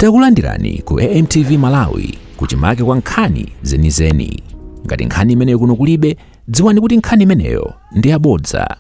Takulandirani ku AMTV Malawi kuchimake kwa nkhani zenizeni. Ngati nkhani imeneyo kuno kulibe, dziwani kuti nkhani imeneyo ndi yabodza.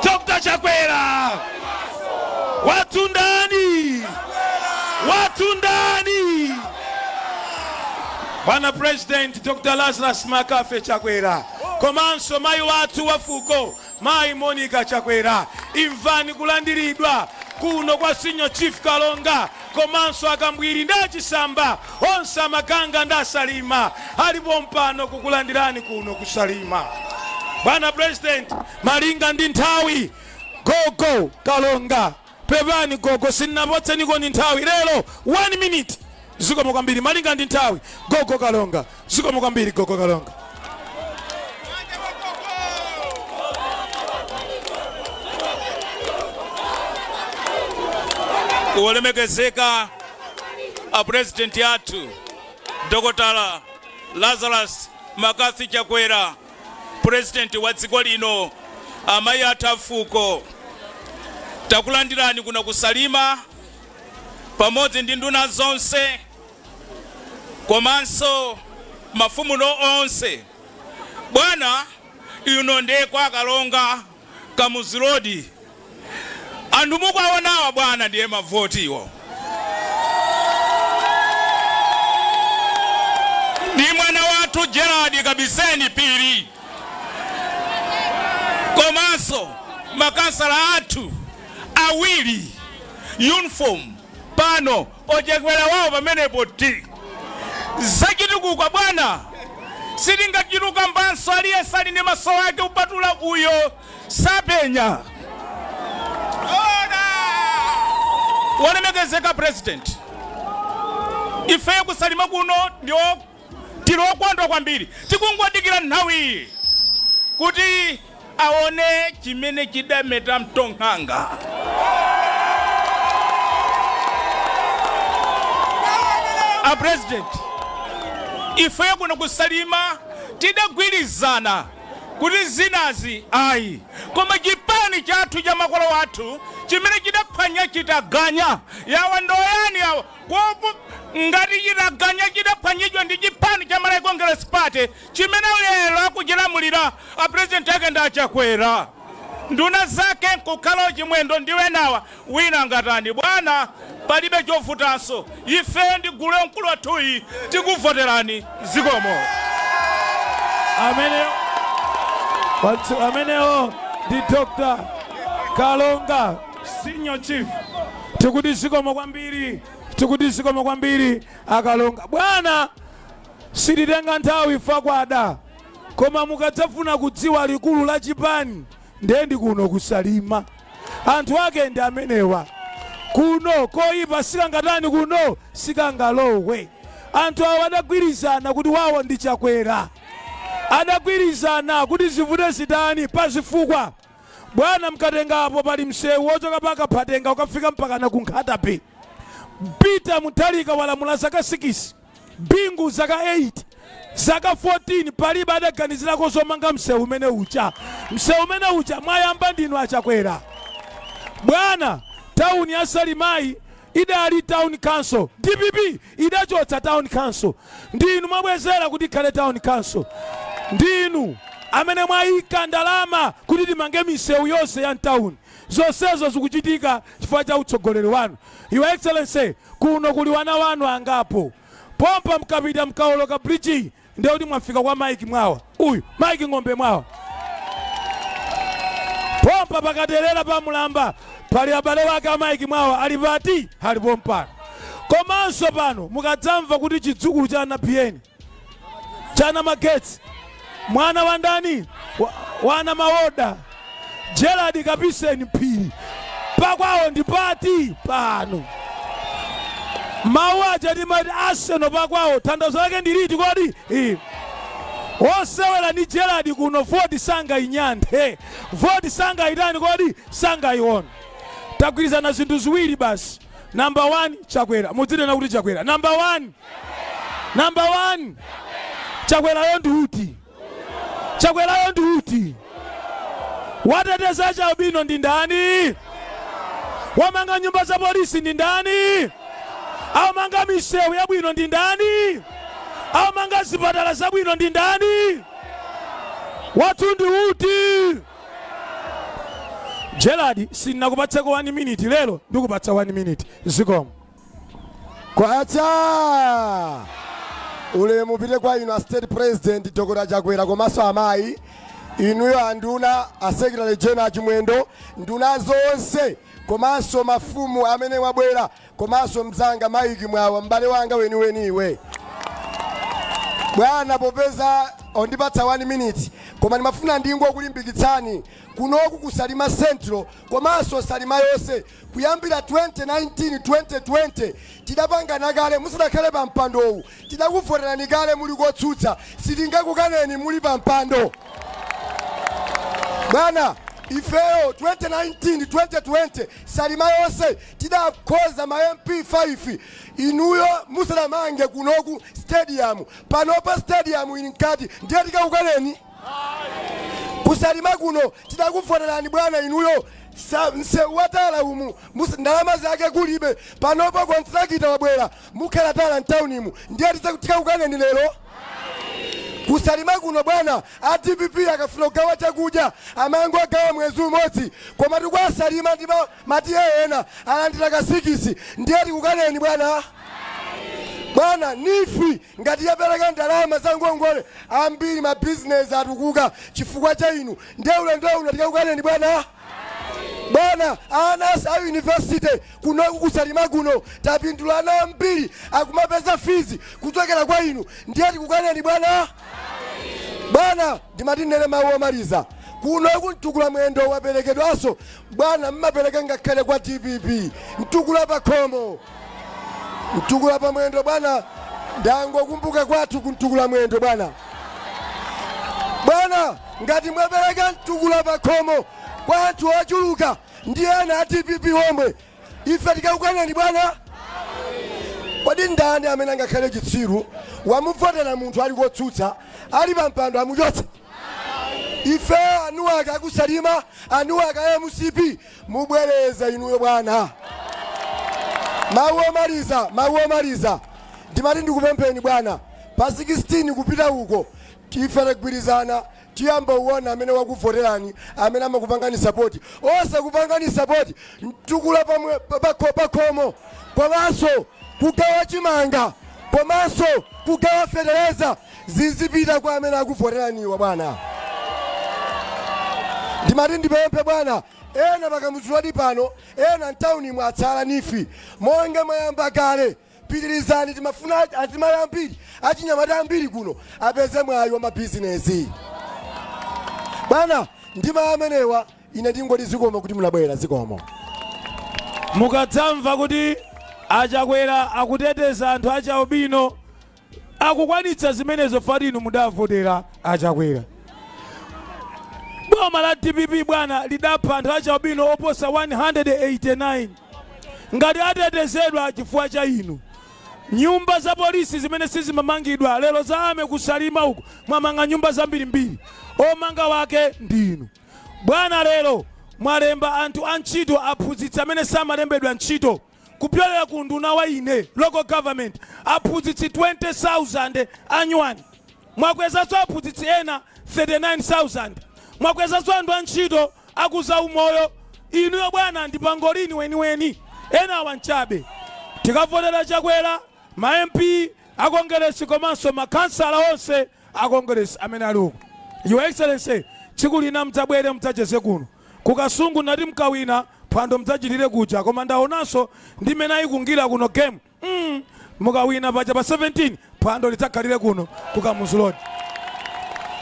Dr. Chakwera wathu ndani? Wathu ndani? Bwana President Dr. Lazarus Makafe Chakwera komanso mayi wathu wa fuko Mayi Monica Chakwera, imvani kulandiridwa kuno kwa Senior Chief Kalonga komanso akambwiri ndi achisamba onse amaganga ndi asalima alipo mpano kukulandirani kuno kusalima. Bwana President, malinga ndi nthawi, Gogo Kalonga, pepani gogo sinnapatsenikoni nthawi lero 1 minute. Zikomo kwambiri malinga ndi nthawi Gogo Kalonga. Zikomo kwambiri Gogo Kalonga. Wolemekezeka a President athu Dr. Lazarus McCarthy Chakwera, President wa dziko lino, amayi athu afuko, takulandirani kuno ku Salima pamodzi ndi nduna zonse komanso mafumu onse. Bwana, ino ndiye kwa Kalonga Kamuzu Road. Anthu mukuwaonawa bwana ndiye mavotiwo. Ndi mwana wathu Gerald Kabiseni Phiri komanso makansala athu awiri uniform pano ochekwera wawo pamenepo ti zachitukuko bwana sitingachitukambanso aliyense ali ndi maso ake kupatula uyo sapenya. Wolemekezeka President, ifeyo kusalima kuno ndio tili okondwa kwambiri, tikungodikira nthawi kuti aone chimene chidameta mtonkhanga. A President, ifeyo kuno kusalima tidagwirizana kuti zinazi ayi, koma chipani chathu cha makolo athu chimene chidaphwanya chitaganya yawa ndoyani yawa kopo ngati chitaganya chidaphwanyidwa ndi chipani cha Malawi Congress Party chimene lero akuchilamulira a president ake ndi achakwera nduna zake nkukhala chimwendo ndi enawa wina angatani bwana palibe chovutanso ife ndi gulu mkulu wathuyi tikuvoterani zikomo. Amene wathu amenewo ndi Dr. Kalonga Senior Chief. Tikuti zikomo kwambiri, tikuti zikomo kwambiri akalonga. Bwana, sititenga nthawi fakwada, koma mukadzafuna kudziwa likulu la chipani ndiye ndi kuno kusalima. Anthu ake ndi amenewa. Kuno koyipa sikangatani, kuno sikangalowe. Anthu awa adagwirizana kuti wawo ndi Chakwera, adagwirizana kuti zivute zitani pazifukwa. Bwana, mkatengapo pali msewu wochoka pa Kaphatenga ukafika mpakana ku Nkhata Bay. Peter Mutharika walamula zaka 6, Bingu zaka 8, zaka 14 palibe adaganizirako zomanga msewu umene uja. Msewu umene uja mwayamba ndinu achakwera. Bwana, tawuni ya Salimayi idali town council, DPP idachotsa town council, ndinu mwabwezera kuti ikhale town council. Ndinu amene mwayika ndalama kuti timange misewu yonse ya mtawuni. Zonsezo zikuchitika chifukwa cha utsogoleri wanu. Your Excellency, kuno kuli wana wanu angapo. Pompa mkapita mkaoloka bridge ndiye kuti mwafika kwa Mike Mwawa. Uyu Mike Ng'ombe Mwawa. Pompa pakaterera pa Mulamba pali abale wake a Mike Mwawa ali pati ali pompano. Komanso pano mukadzamva kuti chidzukulu cha Anapiyeni chana magetsi mwana wa ndani wana mawoda Gerald Kapiseni Phiri pakwawo ndi pati pano. Mawu aja timati Arsenal pakwawo tanthauzo lake ndi liti kodi? Osewera ndi Gerald kuno voti sangainyanthe, voti sangaitani kodi sangaione. Tagwirizana zinthu ziwiri basi. Number 1 Chakwera, mudzinena kuti Chakwera. Number 1, number 1 Chakwerayo ndi uti? Chakwerayo ndi uti? Wateteza achialubino ndi ndani? Wamanga nyumba za polisi ndi ndani? Amanga misewu yabwino ndi ndani? Amanga zipatala zabwino ndi ndani? Wathu ndi uti? Gerard, sindinakupatseko 1 minute, lero ndikupatsa 1 minute. Zikomo. Kwacha! Ulemu upite kwa inu a State President Dr. Chakwera komanso amayi, inuyo anduna, a Secretary General Chimwendo, nduna zonse komanso mafumu amene mwabwera komanso mzanga Mike Mwawa, m'bale wanga weniweniwe. Bwana, popeza ondipatsa 1 minute, koma ndimafuna ndingokulimbikitsani kunoku ku Salima Central komanso Salima yonse. Kuyambira 2019, 2020 tidapangana kale musadakhale pa mpandowu, tidakuvoterani kale muli kotsutsa, sitingakukaneni muli pa mpando. Bwana, ifeyo 2019, 2020 Salima yonse tidakhoza ma MP 5 inuyo musadamange kunoku stadium. Panopa stadium ili mkati, ndiye tikakukaneni? Kusalima kuno tidakuvoterani bwana inuyo, msewu watala umu ndalama zake kulibe. Panopa kontrakita wabwera, mukhala tala mtaunimu, ndiye tikakukaneni lero? Kusalima kuno bwana, a DPP akafuna kugawa chakudya amango agawa mwezi umodzi, koma tikwasalima ndi ma T/A ena alandira ka 6, ndiye tikukaneni bwana? Bwana, NEEF ngati yapereka ndalama za ngongole ambiri, mabizinesi atukuka chifukwa cha inu, ndiye ulendo uno tikakukaneni bwana? Bwana, ana a university kunoku kusalima kuno tapindula, ana ambiri akumapeza fees kuchokera kwa inu, ndiye tikukaneni bwana? Bwana, ndimati ndinene mawu omaliza. Kunoku mtukula mwendo waperekedwanso. Bwana, mmapereka ngakhale kwa DPP mtukula pa khomo, mtukula pa mwendo. Bwana, ndangokumbuka kwathu kumtukula mwendo. Bwana, bwana, ngati mwapereka mtukula pa khomo kwa anthu ochuluka ndi ena a DPP omwe, ife tikakukaneni bwana? Kodi ndani amene angakhale chitsiru, wamuvotera munthu ali kotsutsa, ali pa mpando amuchotse? Ife anuwake akusalima, anuwake a MCP, mubwereza inuyo bwana. Mawu omaliza, mawu omaliza, ndimati ndikupempheni bwana, pa 16 kupita uko ife tagwirizana, tiyamba uwona amene wakuvoterani, amene amakupangani support, osakupangani support. Mtukula pamwe pakhomo komanso kugawa chimanga komanso kugawa fetereza zizipita kwa amene akuvoteraniwa. Bwana, ndimati ndipemphe bwana, ena pakamuzuladi pano, ena mtawuni mwatsala NEEF, monga mwayamba kale, pitirizani. Timafuna azimayi ambiri, achinyamata ambiri kuno apeze mwayi wa mabizinesi. Bwana, ndima amenewa, ine ndingoti zikomo kuti munabwera. Zikomo. Mukadzamva kuti Achakwera akuteteza anthu achialubino, akukwanitsa zimenezo fati inu mudavotera Achakwera. Boma la DPP, bwana, lidapha anthu achialubino oposa 189. Ngati atetezedwa chifukwa cha inu. Nyumba za polisi zimene sizimamangidwa, lero za ame kusalima uku mwamanga nyumba zambirimbiri, omanga wake ndinu bwana. Lero mwalemba anthu antchito, aphunzitsi amene samalembedwa ntchito, kupyolera ku nduna wa ine local government, aphunzitsi 20,000 anywani. Mwakwezanso aphunzitsi ena 39,000. Mwakwezanso anthu antchito akuza umoyo. Inuyo bwana ndi pangolini weniweni, ena awa nchabe. Tikavotera Chakwera, ma MP akongeresi komanso makhansala onse akongeresi amene ali uko. Your Excellency, tsiku lina mdzabwere mdzacheze kuno kukasungu. Nati mkawina, phwando mdzachitire kuja, koma ndaonanso ndi mmene ayikungira kuno game. Mukawina paja pa 17, phwando lidzakhalire kuno kukamuzu Road.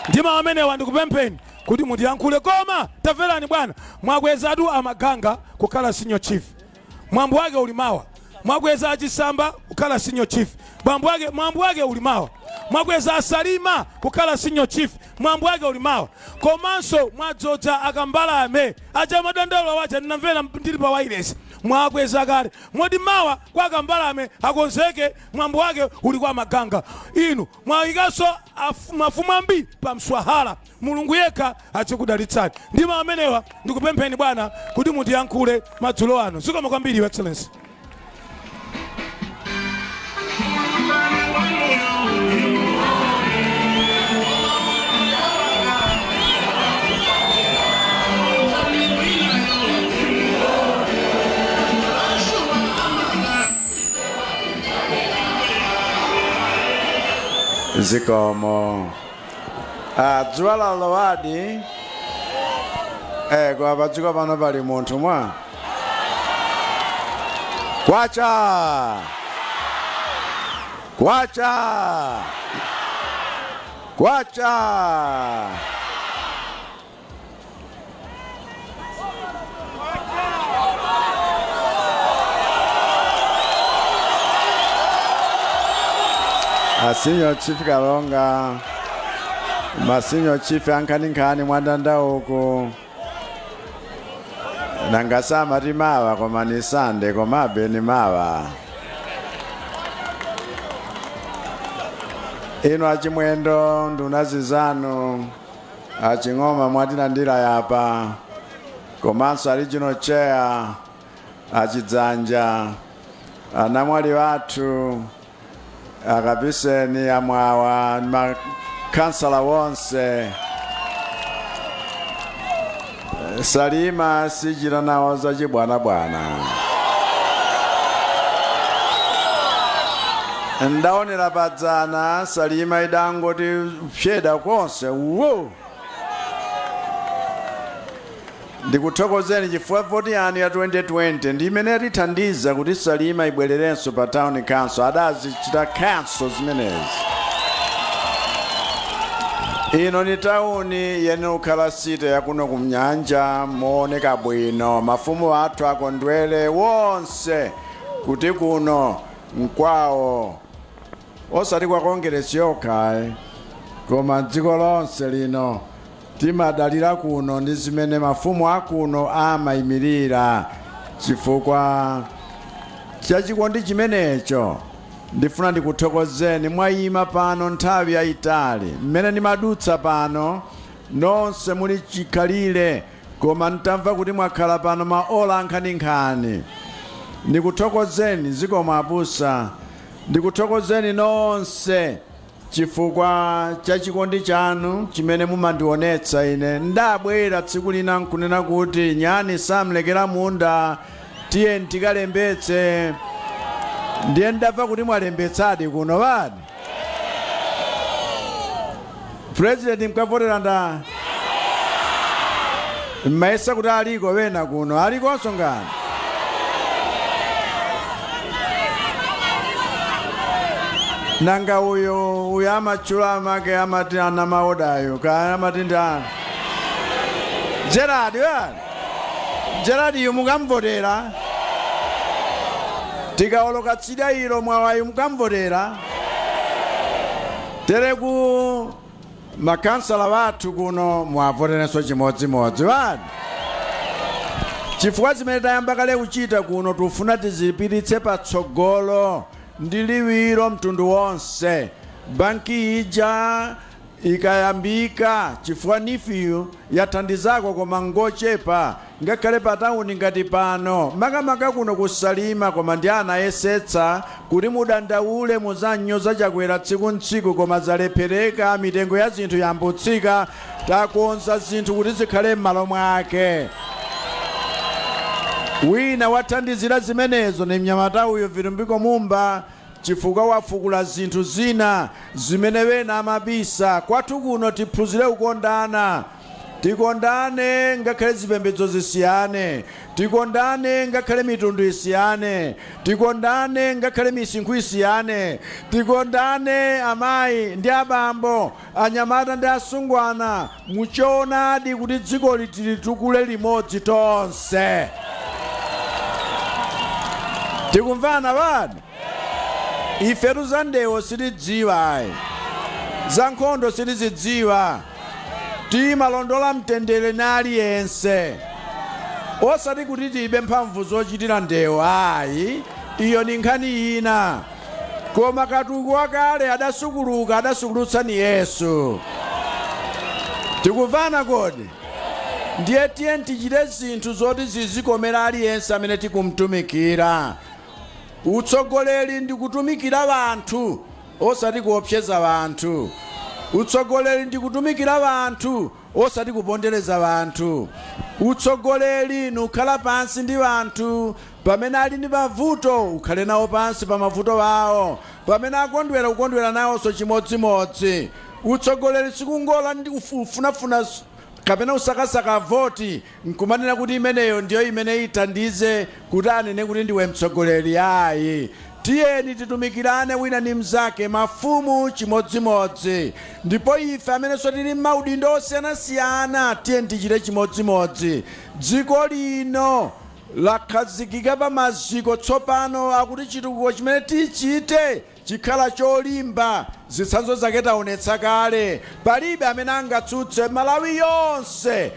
Ndima amenewa, ndikupempheni kuti mutiyankhule. Koma tamverani bwana, mwakwezatu amaganga kukhala senior chief, mwambo wake uli mawa. Mwakweza achisamba kukhala senior chief, mwambo wake, mwambo wake uli mawa. Mwakweza asalima kukhala senior chief, mwambo wake uli mawa. Komanso mwadzodza akambalame aja madandaulo waja, ndinamvera ndili pa wireless, mwakweza kale, moti mawa kwa akambalame akonzeke, mwambo wake uli kwa maganga. Inu mwayikanso mafumu ambiri pa mswahala. Mulungu yekha achikudalitsani. Ndima amenewa, ndikupempheni bwana kuti mutiyankhule madzulo ano. Zikomo kwambiri, Your Excellency. Zikomo. Ah, dzuwa lalowadi. Eh, koma padziko pano pali munthu mwa kwacha kwacha kwacha. A senior chief Kalonga, ma senior chief ankhaninkhani mwandanda uku, nanga samati mawa koma ni Sande, komabe ni mawa. Inu achimwendo, nduna zizanu, aching'oma mwatilandira yapa, komanso a regional chair achidzanja, anamwali wathu akapiseni amwawa, makhansala wonse. Salima sichita nawo zachibwanabwana. Ndaonera padzana Salima idangoti pyeda konse wo. Ndikuthokozeni chifukwa voti yanu ya 2020 ndi imene yatithandiza kuti Salima ibwererenso pa town council. Adazichita council zimenezi. Ino ni tauni yenera kukhala city yakuno kumnyanja mooneka bwino. Mafumu athu akondwere wonse kuti kuno nkwawo, osati kwa Kongeresi yokha, koma dziko lonse lino timadalira kuno ndi zimene mafumu akuno amayimirira. Chifukwa chachikondi chimenecho ndifuna ndikuthokozeni. Mwayima pano nthawi yayitali. Mmene ndimadutsa pano nonse muli chikhalire, koma ntamva kuti mwakhala pano maola ankhaninkhani. Ndikuthokozeni, zikomo abusa. Ndikuthokozeni nonse chifukwa cha chikondi chanu chimene mumandionetsa ine. Ndabwera tsiku lina nkunena kuti nyani samlekera munda, tiye tikalembetse. Ndiye ndamva kuti mwalembetsadi kuno vadi. President mkavotera nda mmaesa kuti aliko wena kuno, alikonso ngani? Nanga uyo uyo amatchula amake amati ana maodayo kaya amati ndani? Gerard wani? Gerard yu mukamvotera? Tikaoloka tsidya ilo mwawayu mukamvotera? Tere ku makansala wathu kuno muwavoterenso chimodzimodzi wani, chifukwa zimene tayamba kale kuchita kuno tufuna tizipititse patsogolo ndi liwiro mtundu wonse. Banki ija ikayambika, chifukwa NEEF yu yathandizako koma ngochepa, ngakhale pa tawuni ngati pano, makamaka kuno kusalima. Koma ndi anayesetsa kuti mudandaule muzanyoza Chakwera tsiku ntsiku, koma zalephereka. Mitengo ya zinthu yambutsika. Takonza zinthu kuti zikhale m'malo mwake. Wina wathandizira zimenezo ni mnyamata uyu Vitumbiko Mumba, chifukwa wafukula zinthu zina zimene wena amabisa. Kwathu kuno tiphunzire kukondana. Tikondane ngakhale zipembedzo zisiyane, tikondane ngakhale mitundu isiyane, tikondane ngakhale misinkhu isiyane, tikondane amayi ndi abambo, anyamata ndi asungwana, muchoonadi, kuti dzikoli tilitukule limodzi tonse. Tikumvana vani? Ifetu za ndewo sitidziwa ayi, za nkhondo sitizidziwa. Timalondola mtendere na aliyense, osati kuti tilibe mphamvu zochitira ndewo ayi, iyo ni nkhani ina. Koma katuku wakale adasukuluka, adasukulutsa ni Yesu. Tikumvana kodi? Ndiye tiye tichite zinthu zoti zizikomera aliyense amene tikumtumikira. Utsogoleri ndi kutumikira wanthu, osati kuopseza wanthu. Utsogoleri ndi kutumikira wanthu, osati kupondereza wanthu. Utsogoleri nukhala pansi ndi wanthu. Pamene ali ndi mavuto, ukhale nawo pansi pa mavuto awo. Pamene akondwera, ukondwera nawonso chimodzimodzi. Utsogoleri sikungola ndi ufunafuna kapena usakasaka voti nkumanena kuti imeneyo ndiyo imene ithandize kuti anene kuti ndiwe mtsogoleri, ayi. Tiyeni titumikirane wina ndi mnzake, mafumu chimodzimodzi, ndipo ife amenenso tili m'maudindo osiyanasiyana, tiyeni tichite chimodzimodzi. Dziko lino lakhazikika pa maziko tsopano akuti chitukuko chimene tichite chikhala cholimba. Zitsanzo zake taonetsa kale, palibe amene angatsutse. Malawi yonse,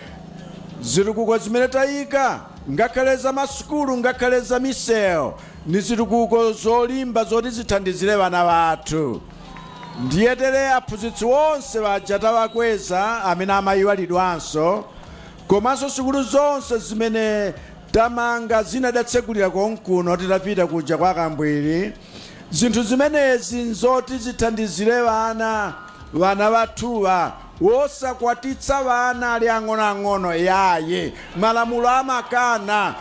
zitukuko zimene tayika, ngakhale za masukulu, ngakhale za misewu, ni zitukuko zolimba zoti zithandizire vana vathu. Ndiyetere aphunzitsi onse vaja tawakweza amene amayiwalidwanso, komanso sukulu zonse zimene tamanga zinadatsegulira konkuno titapita kuja kwa Kambwiri. Zinthu zimenezi nzoti zithandizire vana vathuwa. Wosakwatitsa vana ali ang'onoang'ono yaye, malamulo amakana.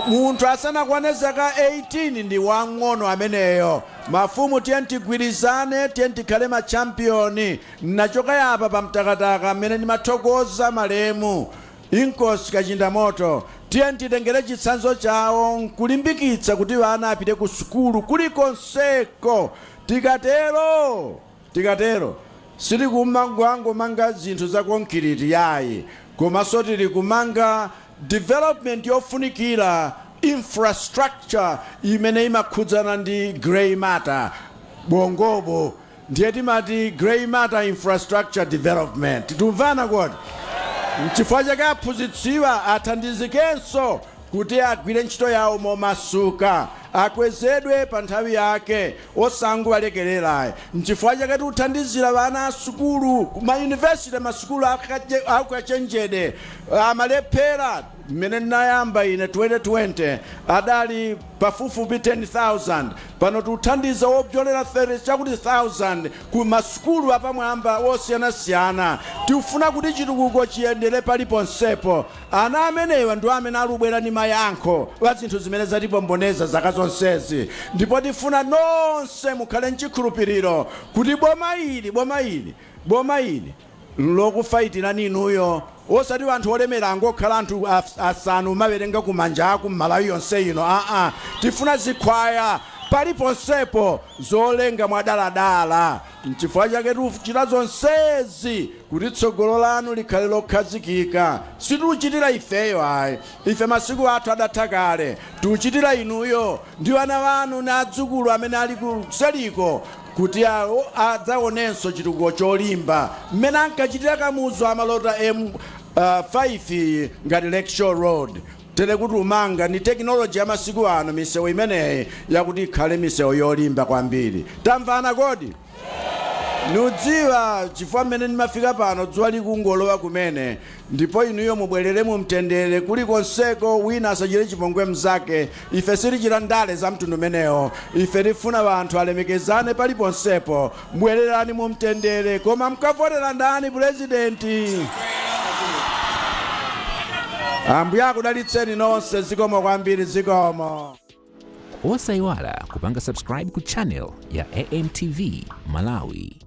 Munthu asanakwane zaka 18 ndi wang'ono ameneyo. Mafumu, tiye tigwirizane, tiye tikhale machampioni. Nachoka yapa pamtakataka mmene ndimathokoza malemu Inkosi Kachindamoto. Tiye titengere chitsanzo chawo nkulimbikitsa kuti vana apite ku sukulu kulikonseko. Tikatero sitikumangomanga zinthu za concrete yayi, komanso tili kumanga development yofunikira, infrastructure imene imakhudzana ndi grey matter, bongobo. Ndiye timati grey matter infrastructure development. Tumvana kodi? Nchifukwa chake aphunzitsiwa athandizikenso kuti agwire ntchito yawo momasuka, akwezedwe pa nthawi yake, osangowalekerera. Nchifukwa chake tikuthandizira vana a sukulu kumayunivesiti, masukulu akachenjede amalephera. Mmene ndinayamba ine 2020 adali pafupifupi 10,000. Pano tikuthandiza wopyolera 30 chakuti 1000 ku masukulu apamwamba osiyanasiyana. Tikufuna kuti chitukuko chiyendere paliponsepo. Ana amenewa ndiwo amene alubwera ndi mayankho wa zinthu zimene zatipomboneza zaka zonsezi, ndipo tifuna nonse mukhale mchikhulupiriro kuti boma ili, boma ili, boma ili lokufayitirani inuyo, osati anthu olemera angokhala anthu asanu mawerenga kumanja aku Mmalawi yonse ino. Aa, tifuna zikhwaya paliponsepo zolenga mwadaladala. Nchifukwa chake tikuchita zonsezi kuti tsogolo lanu likhale lokhazikika. Situchitira ifeyo ayi, ife masiku athu adatha kale. Tikuchitira inuyo ndi ana wanu na adzukulu amene ali kuseliko kuti awo adzaonenso chitukuko cholimba. Mmene ankachitira Kamuzu, amalota M5 ngati Lakeshore Road, tere kuti umanga ndi technology ya masiku ano misewu imeneyi yakuti ikhale misewu yolimba kwambiri. Tamvana kodi? Nudziwa chifukwa mmene ndimafika pano dzuwa likungolowa kumene, ndipo inuyo mubwerere mu mtendere kulikonseko. Wina asachite chipongwe mzake. Ife sitichita ndale za mtundu umenewo. Ife tifuna anthu alemekezane paliponsepo. Bwererani mu mtendere. Koma mkavotera ndani purezidenti? Ambuye akudalitseni nonse. Zikomo kwambiri, zikomo. Osayiwala kupanga subscribe ku channel ya AMTV Malawi.